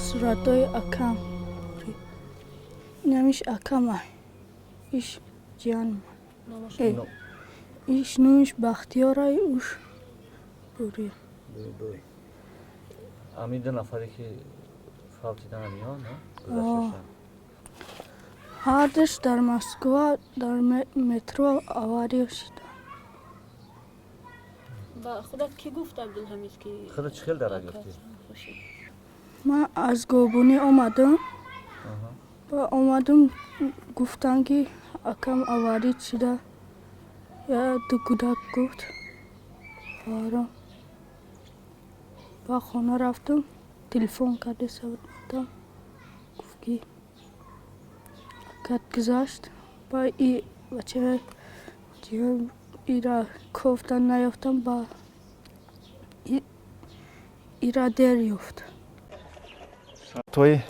Суратҳои акам. Инамиш акама. Иш ҷиянма. Иш номиш Бахтиёрай, уш Бурия. Ҳамин ду нафаре ки фавтидан ҳамиҳо на гузашташанд? Ҳардуш дар Москва дар метро авария шуданд. Ба худат кӣ гуфт, Абдулҳамид, ки Худат чӣ хел дарак ёфтӣ? Ман аз Гобонӣ омадам. Ба омадам, гуфтанд, ки акам авария шуда. Я ду кӯдак, гуфт хоҳарам. Ба хона рафтам, телефон карда будам. Гуфт, ки акат гузашт. Ба и бачаи ира кофтан наёфтам, ба ира дер ёфт. Соатҳои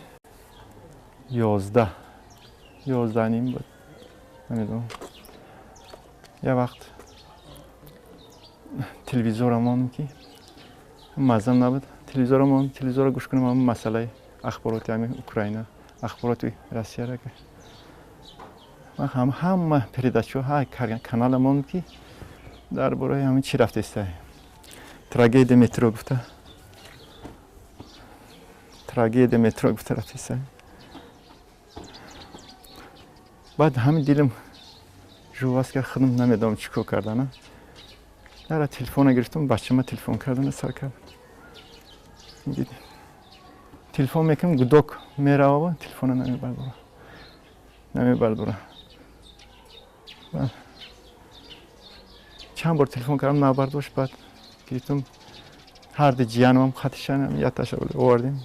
11, 11:30 буд, намедонам, як вақт телевизорам мондем, ки маззам набуд, телевизорам мондем, телевизорро гӯш кунам, ҳамин масъалаи ахбороти ҳамин Украина, ахбороти Россияра. Ман ҳама передачаҳо, ҳар канала мондем, ки дар бораи ҳамин чӣ рафтеста, трагедия метро гуфта, трагедия метро гуфта рафтеста. Баъд ҳамин дилам жувас кард, худам намедонам чӣ кор кардана. Дара телефона гирифтам, бачама телефон кардана сар кардам. Телефон мекунам, гудок мерава, телефона намебардора, намебардора. Чанд бор телефон кардам, набардошт. Баъд гирифтам, ҳарду ҷиянам қатишан яташа овардем,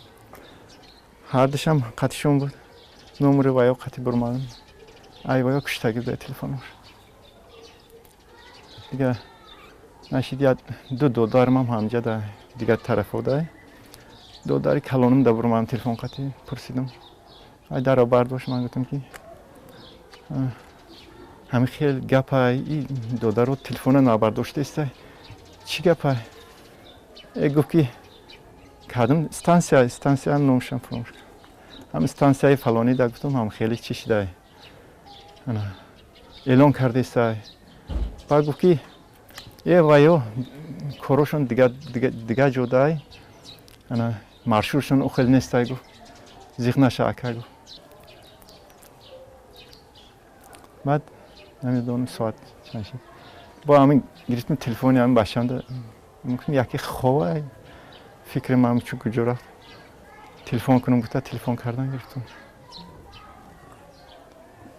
ҳардушам қатишон буд, номери ваё қати бурмадам, ай ваё куштагӣ буда телефонош. Дига нашид, я ду додармам ҳамҷа да дигар тарафо дай, додари калонам да бурмадам, телефон қати пурсидам, ай даро бардошт. Ман гуфтам, ки ҳамин хел гапай, и додаро телефона набардоштаиста, чӣ гапай? Гуфт, ки кардам станция, станция номшам фаромӯш кардам, ҳам станцияи фалонӣ да. Гуфтам, ҳам хеле чӣ шидай, эълон кардестай? Баъд гуфт, ки ваё корошон дигар ҷодай, ана маршрутшон охел нестай. Гуфт, зиқ наша, ака, гуфт. Баъд намедонам соат чанд шид, бо ҳамин гирифтам телефони ҳамин бачамда, мумкин яке хова, фикри ман чун куҷо рафт, телефон кунам гуфта, телефон кардан гирифтам.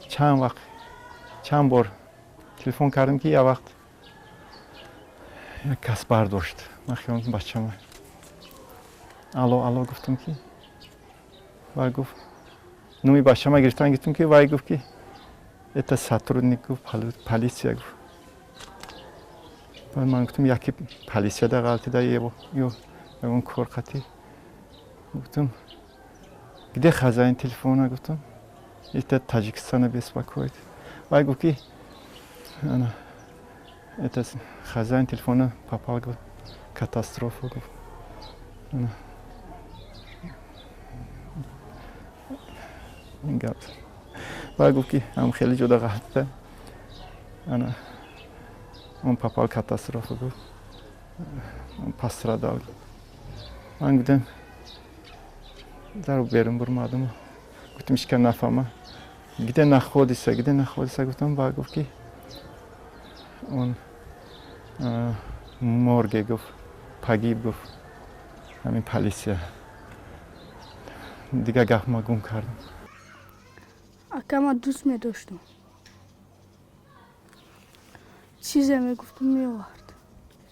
Чанд вақт, чанд бор телефон кардам, ки як вақт як кас бардошт. Ман хиёл бачама, алло, алло гуфтам, ки вай гуфт, номи бачама гирифтан гирифтам, ки вай гуфт, ки это сотрудник, гуфт, полиция, гуфт. Баъд ман гуфтам, яке полисияда ғалтида ё ягон кор қатӣ. Гуфтам, где хозяин телефона? Гуфтам, это Таджикистана беспокоит. Вай гуфт, ки это хозяин телефона попал, гуфт, катастрофа, гуфт. Ин гап. Вай гуфт, ки ҳам хеле ҷода ғалтида, ана он попал катастрофа, гуфт, он пострадал. Ман гуфтам, дару берун бурмадам, гуфтам, ҳеч кас нафаҳма, где находится, где находится, гуфтам. Ба гуфт, ки он морге, гуфт, погиб, гуфт ҳамин полисия. Дигар гап ма гум кардам. Акама дӯст медоштам. Чизе мегуфтам, меовард.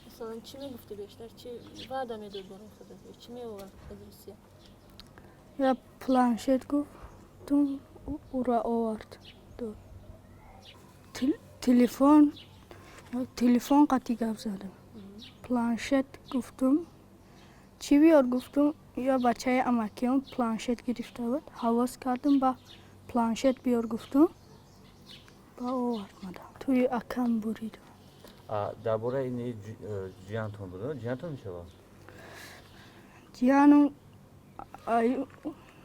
Масалан, чӣ мегуфтӣ бештар? Чӣ ваъда медод барои худат? Чӣ меовард аз Русия? Я планшет гуфтум, ура овард, дод. Телефон, телефон қати гап задам. Планшет гуфтум, чӣ биёр гуфтум, я бачаи амакиён планшет гирифта буд, ҳавос кардум, ба планшет биёр гуфтум, ба овард мадам. Тӯи акам буридам. Дар бораи ин ҷиянтон буд, ҷиянтон мешавад? Ҷиянум.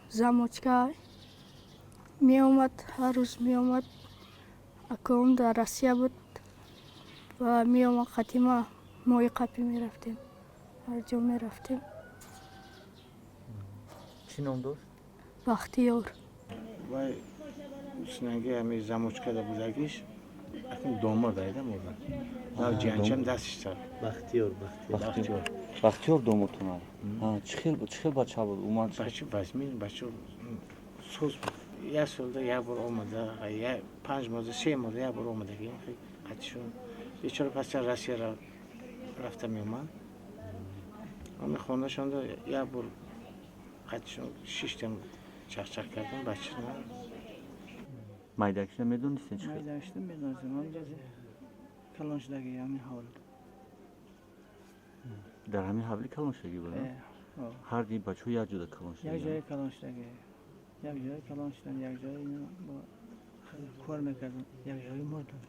Замочка меомад, ҳар рӯз меомад. Аком дар Россия буд ва меомад қатима, моҳи қапӣ мерафтем, ҳар ҷо мерафтем. Чӣ ном дошт? Бахтиёр. Вай синанги ҳами замочкада будагиш, акун домод айда мурда. Нав ҷанчам дастиш. Бахтиёр, Бахтиёр. Бахтиёр домодтон? Чӣ хел, чӣ хел бача буд уман? Бача вазмин, бача соз буд. Як солда як бор омада, 5 моҳда, 3 моҳда як бор омадаги қатишон. Бечора пас Россия рафта меомад. Ами хонашонда як бор қатишон шиштем, чақчақ кардем, бача. Майдакшина медонистен, чӣ хел? Майдакшина медонистем, ҳамҷази калон шудаги, ҳамин ҳавли. Дар ҳамин ҳавли калон шудагӣ буд? Ҳар ди бачаҳо як ҷода калон шуда? Як ҷое калон шудаги, як ҷое калон шудан, як ҷое кор мекардам, як ҷое мурдам.